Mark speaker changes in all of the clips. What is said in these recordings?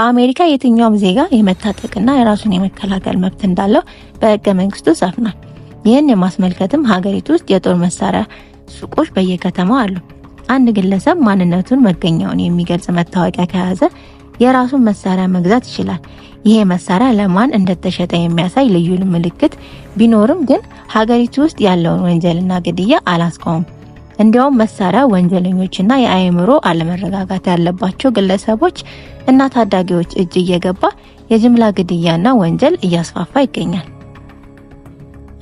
Speaker 1: በአሜሪካ የትኛውም ዜጋ የመታጠቅና የራሱን የመከላከል መብት እንዳለው በሕገ መንግስቱ ሰፍኗል። ይህን የማስመልከትም ሀገሪቱ ውስጥ የጦር መሳሪያ ሱቆች በየከተማው አሉ። አንድ ግለሰብ ማንነቱን መገኛውን የሚገልጽ መታወቂያ ከያዘ የራሱን መሳሪያ መግዛት ይችላል። ይሄ መሳሪያ ለማን እንደተሸጠ የሚያሳይ ልዩ ምልክት ቢኖርም ግን ሀገሪቱ ውስጥ ያለውን ወንጀልና ግድያ አላስቆምም። እንዲያውም መሳሪያ ወንጀለኞችና የአእምሮ አለመረጋጋት ያለባቸው ግለሰቦች እና ታዳጊዎች እጅ እየገባ የጅምላ ግድያና ወንጀል እያስፋፋ ይገኛል።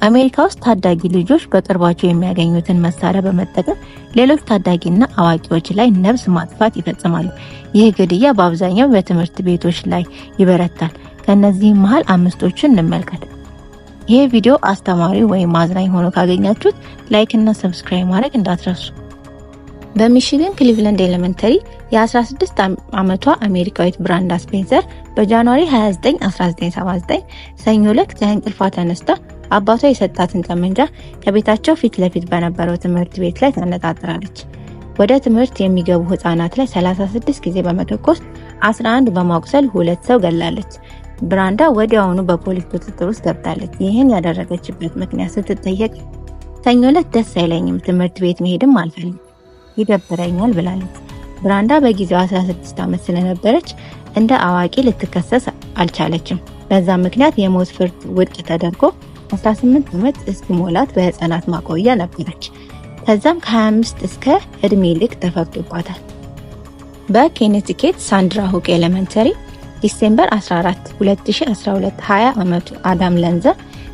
Speaker 1: አሜሪካ ውስጥ ታዳጊ ልጆች በቅርባቸው የሚያገኙትን መሳሪያ በመጠቀም ሌሎች ታዳጊና አዋቂዎች ላይ ነፍስ ማጥፋት ይፈጽማሉ። ይህ ግድያ በአብዛኛው በትምህርት ቤቶች ላይ ይበረታል። ከነዚህም መሃል አምስቶቹን እንመልከት። ይሄ ቪዲዮ አስተማሪ ወይም አዝናኝ ሆኖ ካገኛችሁት like እና subscribe ማድረግ እንዳትረሱ። በሚሽገን ክሊቭላንድ Elementary የ16 ዓመቷ አሜሪካዊት ብራንዳ ስፔንሰር በ January 29 1979 ሰኞ ዕለት ከእንቅልፏ ተነስታ አባቷ የሰጣትን ጠመንጃ ከቤታቸው ፊት ለፊት በነበረው ትምህርት ቤት ላይ ታነጣጥራለች። ወደ ትምህርት የሚገቡ ህጻናት ላይ 36 ጊዜ በመተኮስ 11 በማቁሰል ሁለት ሰው ገላለች። ብራንዳ ወዲያውኑ በፖሊስ ቁጥጥር ውስጥ ገብታለች። ይህን ያደረገችበት ምክንያት ስትጠየቅ ሰኞ ዕለት ደስ አይለኝም፣ ትምህርት ቤት መሄድም አልፈልግም፣ ይደብረኛል ብላለች። ብራንዳ በጊዜው 16 ዓመት ስለነበረች እንደ አዋቂ ልትከሰስ አልቻለችም። በዛ ምክንያት የሞት ፍርድ ውድቅ ተደርጎ 18 ዓመት እስኪሞላት በህፃናት ማቆያ ነበረች። ከዛም ከ25 እስከ እድሜ ልክ ተፈርዶባታል። በኮኔቲከት ሳንዲ ሁክ Elementary December 14 2012 20 ዓመቱ አዳም ላንዛ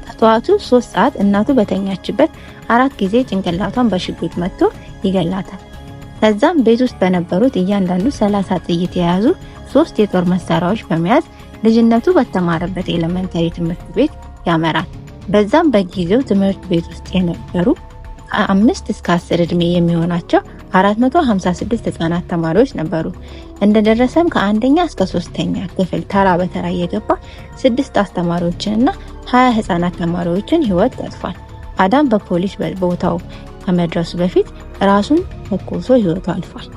Speaker 1: ከጠዋቱ 3 ሰዓት እናቱ በተኛችበት አራት ጊዜ ጭንቅላቷን በሽጉጥ መትቶ ይገላታል። ከዛም ቤት ውስጥ በነበሩት እያንዳንዱ 30 ጥይት የያዙ ሶስት የጦር መሳሪያዎች በመያዝ ልጅነቱ በተማረበት elementary ትምህርት ቤት ያመራል። በዛም በጊዜው ትምህርት ቤት ውስጥ የነበሩ ከ5 እስከ 10 ዕድሜ የሚሆናቸው 456 ህጻናት ተማሪዎች ነበሩ። እንደደረሰም ከአንደኛ እስከ ሶስተኛ ክፍል ተራ በተራ እየገባ ስድስት አስተማሪዎችንና 20 ህጻናት ተማሪዎችን ህይወት ቀጥፏል። አዳም በፖሊስ ቦታው ከመድረሱ በፊት ራሱን ተኩሶ ህይወቱ አልፏል።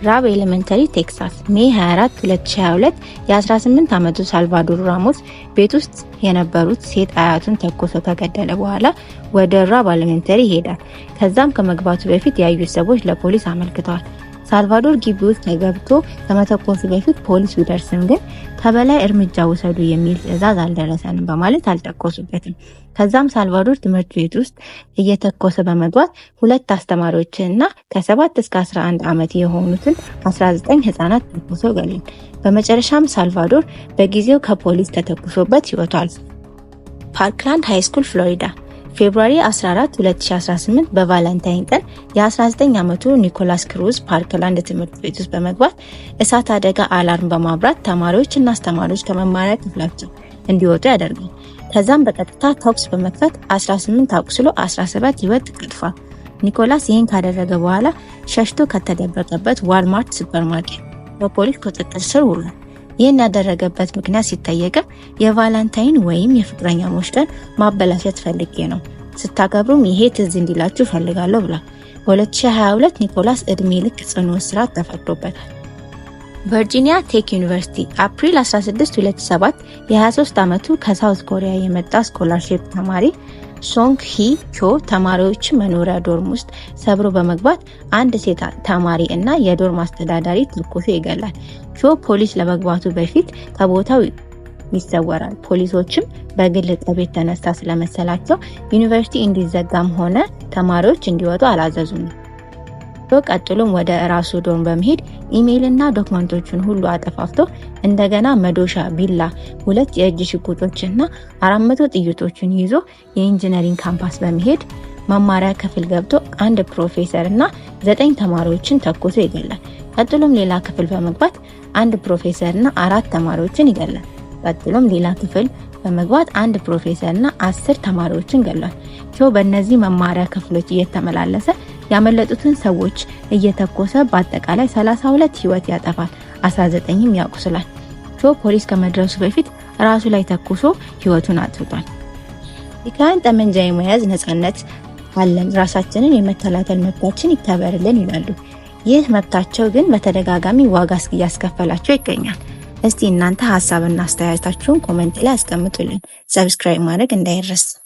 Speaker 1: ራብ Elementary ቴክሳስ፣ May 24 2022 የ18 ዓመቱ ሳልቫዶር ራሞስ ቤት ውስጥ የነበሩት ሴት አያቱን ተኩሶ ከገደለ በኋላ ወደ ራብ Elementary ይሄዳል። ከዛም ከመግባቱ በፊት ያዩት ሰዎች ለፖሊስ አመልክተዋል። ሳልቫዶር ግቢ ውስጥ ገብቶ ከመተኮሱ በፊት ፖሊስ ቢደርስም ግን ከበላይ እርምጃ ውሰዱ የሚል ትዕዛዝ አልደረሰንም በማለት አልተኮሱበትም። ከዛም ሳልቫዶር ትምህርት ቤት ውስጥ እየተኮሰ በመግባት ሁለት አስተማሪዎችንና ከ7 እስከ 11 ዓመት የሆኑትን 19 ህጻናት ተኩሶ ገሏል። በመጨረሻም ሳልቫዶር በጊዜው ከፖሊስ ተተኩሶበት ህይወቱ አልፏል። ፓርክላንድ High School ፍሎሪዳ፣ February 14 2018 በ Valentine ቀን የ19 ዓመቱ ኒኮላስ ክሩዝ ፓርክላንድ ትምህርት ቤት ውስጥ በመግባት እሳት አደጋ alarm በማብራት ተማሪዎች እና አስተማሪዎች ከመማሪያ ክፍላቸው እንዲወጡ ያደርጋል። ከዛም በቀጥታ ተኩስ በመክፈት 18 አቁስሎ 17 ህይወት ቀጥፏል። ኒኮላስ ይህን ካደረገ በኋላ ሸሽቶ ከተደበቀበት ዋልማርት ሱፐርማርኬት በፖሊስ ቁጥጥር ስር ውሏል። ይህን ያደረገበት ምክንያት ሲጠየቅም የ Valentine ወይም የፍቅረኛሞች ቀን ማበላሸት ፈልጌ ነው፣ ስታከብሩም ይሄ ትዝ እንዲላችሁ ፈልጋለሁ ብሏል። በ2022 ኒኮላስ እድሜ ልክ ጽኑ እስራት ተፈርዶበታል። ቨርጂኒያ ቴክ ዩኒቨርሲቲ፣ አፕሪል 16 2007 የ23 ዓመቱ ከሳውዝ ኮሪያ የመጣ scholarship ተማሪ ሶንግ ሂ ቾ ተማሪዎች መኖሪያ dorm ውስጥ ሰብሮ በመግባት አንድ ሴት ተማሪ እና የ dorm አስተዳዳሪ ተኩሶ ይገላል። ቾ ፖሊስ ለመግባቱ በፊት ከቦታው ይሰወራል። ፖሊሶችም በግል ጠብ የተነሳ ስለመሰላቸው ዩኒቨርሲቲ እንዲዘጋም ሆነ ተማሪዎች እንዲወጡ አላዘዙም። ቀጥሎም ወደ ራሱ dorm በመሄድ ኢሜይል እና document ኦችን ሁሉ አጠፋፍቶ እንደገና መዶሻ፣ ቢላ፣ ሁለት የእጅ ሽጉጦችና 400 ጥይቶችን ይዞ የ engineering campus በመሄድ መማሪያ ክፍል ገብቶ አንድ ፕሮፌሰር እና ዘጠኝ ተማሪዎችን ተኩሶ ይገላል። ቀጥሎም ሌላ ክፍል በመግባት አንድ ፕሮፌሰር እና አራት ተማሪዎችን ይገላል። ቀጥሎም ሌላ ክፍል በመግባት አንድ ፕሮፌሰር እና 10 ተማሪዎችን ገሏል። ቾ በእነዚህ መማሪያ ክፍሎች እየተመላለሰ ያመለጡትን ሰዎች እየተኮሰ በአጠቃላይ 32 ህይወት ያጠፋል፣ 19ም ያቆስላል። ቾ ፖሊስ ከመድረሱ በፊት ራሱ ላይ ተኩሶ ህይወቱን አጥፍቷል። አሜሪካውያን ጠመንጃ የመያዝ ነጻነት አለን፣ ራሳችንን የመከላከል መብታችን ይከበርልን ይላሉ። ይህ መብታቸው ግን በተደጋጋሚ ዋጋ እያስከፈላቸው ይገኛል። እስቲ እናንተ ሀሳብና አስተያየታችሁን comment ላይ አስቀምጡልን። Subscribe ማድረግ እንዳይረሳ።